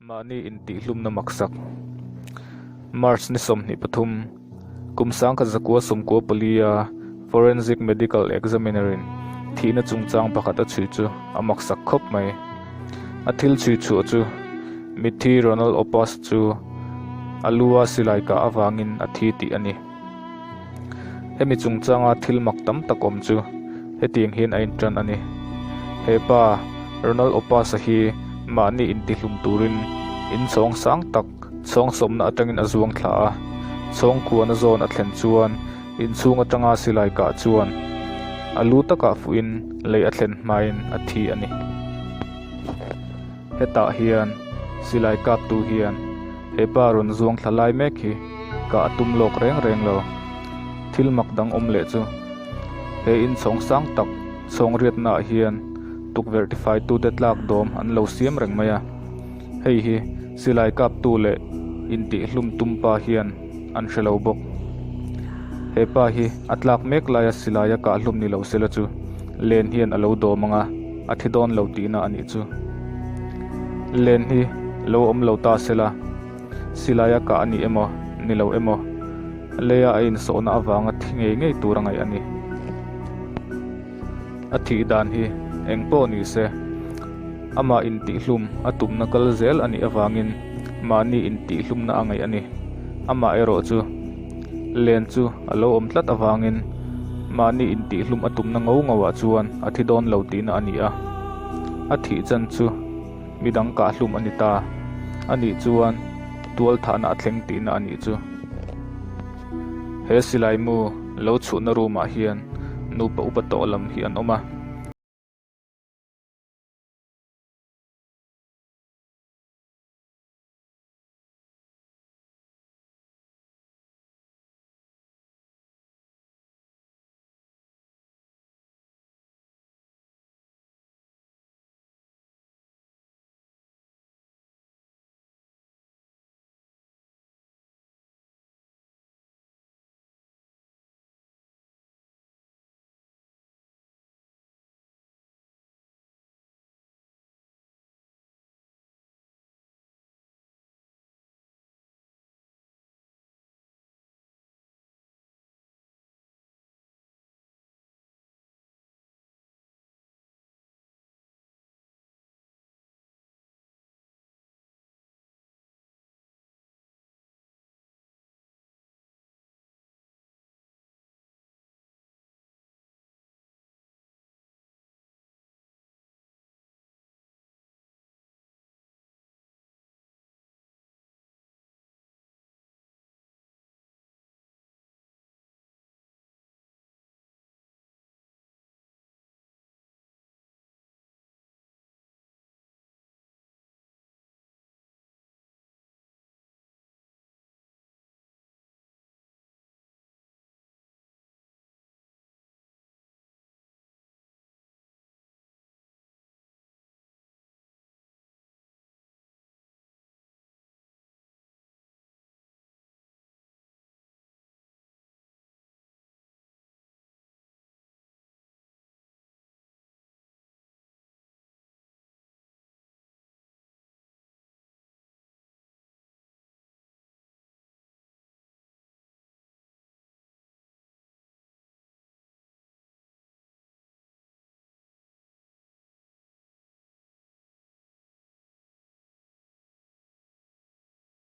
Mahni intihhlumna maksak. March ni 23, kum 1994 a Forensic Medical Examiner-in thihna chungchang pakhat a chhui chu a maksak khawp mai. A thil chhui chhuah chu mitthi Ronald Opas chu a lu a silai kah avangin a thi tih a ni. Hemi chungchanga thil mak tam tak awm chu hetiang hian a intan a ni. He pa, Ronald Opas-a hi mahni intihlum turin in chhawng sang tak chhawng sawmna atangin a zuang thla a. Chhawng kuana zawn a thlen chuan inchhung atanga silai kah chuan a lu takah fuhin lei a thlen hmain a thi a ni. Hetah hian silai kaptu hian he pa rawn zuang thla lai mek hi kah a tum lawk reng reng lo. Thil mak dang awm leh chu he inchhawng sang tak chhawng riatnaah hian tukverh tifaitute tlak dawm an lo siam reng mai a. Hei hi silai kaptu leh intihhlum tum pa hian an hre lo bawk. He pa hi a tlak mek laia silaia kahhlum ni lo sela chu len hian a lo dawm ang a, a thi dawn lo tihna a nih chu. Len hi lo awm lo ta sela, silaia kah a ni emaw, ni lo emaw, leia a insawhna avanga thi ngei ngei tur a ngaih a ni. A thih dan hi eng pawh ni se, amah intihhlum a tumna kal zel a nih avangin mahni intihhlumna a ngaih a ni. Amah erawh chu len chu a lo awm tlat avangin mahni intihhlum a tumna ngo ngoah chuan a thi dawn lo tihna a ni a. A thih chan chu midang kahhlum a ni ta a nih chuan tualthahna a thleng tihna a nih chu. He silai mu lo chhuhna room ah hian nupa upa tawh lam hi an awm a.